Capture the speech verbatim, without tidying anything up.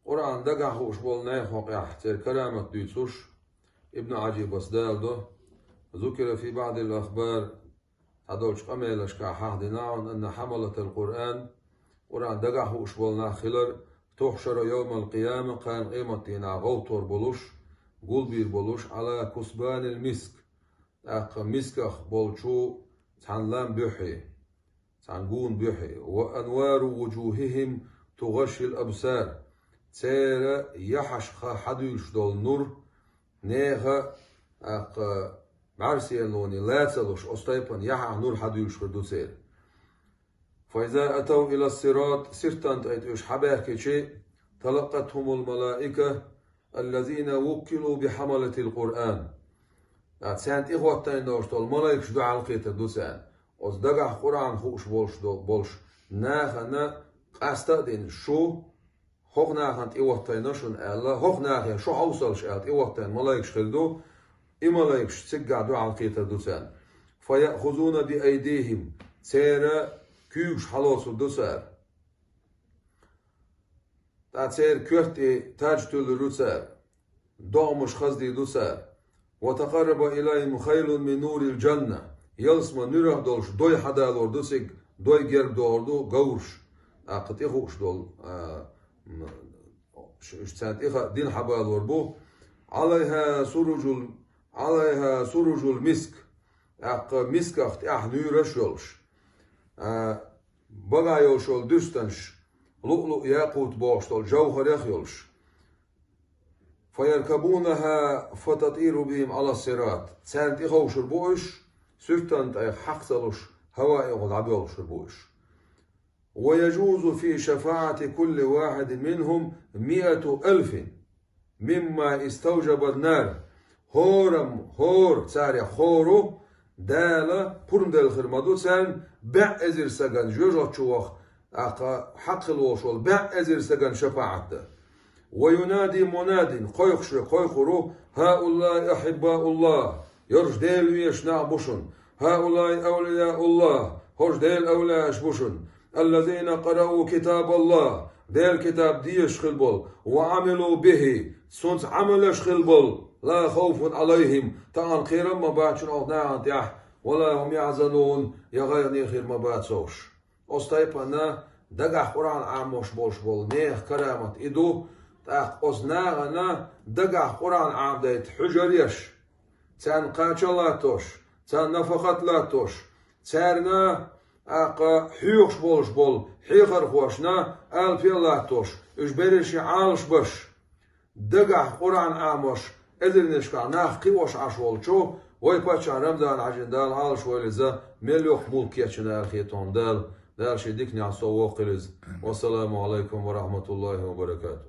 Къуръан дагахь хууш болу нахах хьокъехь церан карамат дуьйцуш, Ибн Ӏажибас даладо: «Зукира фи баъдил ахбар», цхьадолчу къамелашкахь хьахдина хьуна, «анна хьамалатал Къуръан», Къуръан дагахь хууш болу нах хилар, «тухьшару йовмал къияма», кхана къематдийнахь гӀовттор болуш, гулбийр болуш, «Ӏала кусбанил миск», тӀаккха мисках болчу цхьана лам буьххье, цхьана гуна буьххье, «ва анвару вуджухӀихӀим тугӀашшил абсар», церан яхьашха хьадуьйлуш долу нур, нехан, тӀаккха бӀаьрсенлоне лацалуш, оцу тайпана яхьех нур хьадуьйлуш хир ду церан. «Фа иза атав ила сират», сиртан тӀе уьш хьабаьхкичи, «талаккъатхумул малаика, аллазина вуккилу би хьамалатил Къуръан». ТӀаккха царна тӀехӀоттийна долуш долу малайкаш дуьхьал кхетар ду царна. Оцу дагахь Къуръан хууш болуш до-, болуш нахана къаста а дина, шу хӀокху нахана тӀехӀоттийна шуна аьлла, хӀокху нахе шу хьовсалаш аьлла тӀехӀоттийна малайкаш хир ду, и малайкаш циггахь дуьхьал кхетар ду царна. «Фа яхузуна би айдихӀим», церан куьйгаш хьалоцур ду цара. ТӀаккха церан коьрта тӀе таж туьллур ю цара, догӀмаш хаздийр ду цара. «Ва такъарраба илайхӀим хайлун мин нурил джанна». Ялсаман нуьрах долуш дой хьадалор ду цига, дой герга догӀур ду, говраш, тӀаккха тӀехууш долу, а, м, ш-, уьш царна тӀе хаа дин хьабалор бу. «ӀалайхӀа суружул, ӀалайхӀа суружул миск», тӀаккха мисках тӀехь нуьйраш а йолуш, а, багахь йолуш йолу дуьстанаш, луълуъ, якъут бохуш долу жовхӀарех а йолуш. «ФаяркабунахӀа фататӀийру бихӀим Ӏала сират». Царна тӀеховшур бу уьш, суьртан тӀайх хьакха ца луш, хӀаваэхула дӀабоьлхуш хир бу уьш. «Ва яжузу фи шафаӀати кулли вахьидин минхӀум миату алфин мимма иставжабан нар». ХӀораммо, хӀора, царех хӀора, Дала пурба делла хир ма ду царна бӀе эзар сагана, жоьжахати чу ваха, тӀаккха хьакъ хила волуш волу бӀе эзар сагана шапаӀат дан. «Ва юнади мунадин», кхойкхуш верг кхойкхур ву: «ХӀауллаи ахьиббауллахӀ», йорш Делан везаш нах бу шуна. «ХӀауллаи авлияуллахӀ», хӀорш Делан авлияаш бу шуна. «Аллазина къарау китабаллахӀ», Делан китаб дезаш хила болу, «ва Ӏамилу бихӀи», цунца Ӏамалаш хила болу, «ла хавфун Ӏалайхим», тахана кхерам а ма бац шуна оцу нахана тӀехь, «ва ла хӀум яхьзанун», я гӀайгӀане хир ма бац уьш. Оцу тайпана дагахь Къуръан Ӏамош болуш болу нехан карамат и ду, тӀаккха оцу нахана дагахь Къуръан Ӏамадайта хьуьжар еш, царна кхача а латтош, царна нафакъат а латтош, царна, тӀаккха хьоьхуш болуш болу хьехархошна алапе а латтош, уьш берриш Ӏалаш беш, дагахь Къуръан Ӏамош, эзарнашкахь нах кхиош Ӏаш волчу вай паччахьан Рамзан-Хьаьжин, Дала Ӏалашвойла иза, мел йоккха мулк кечйина аьлла хетон Дала, Дала шен диканехь сов воккхийла иза. Вассаламу Ӏалайкум ва рахьматуллахӀи ва баракатухӀ.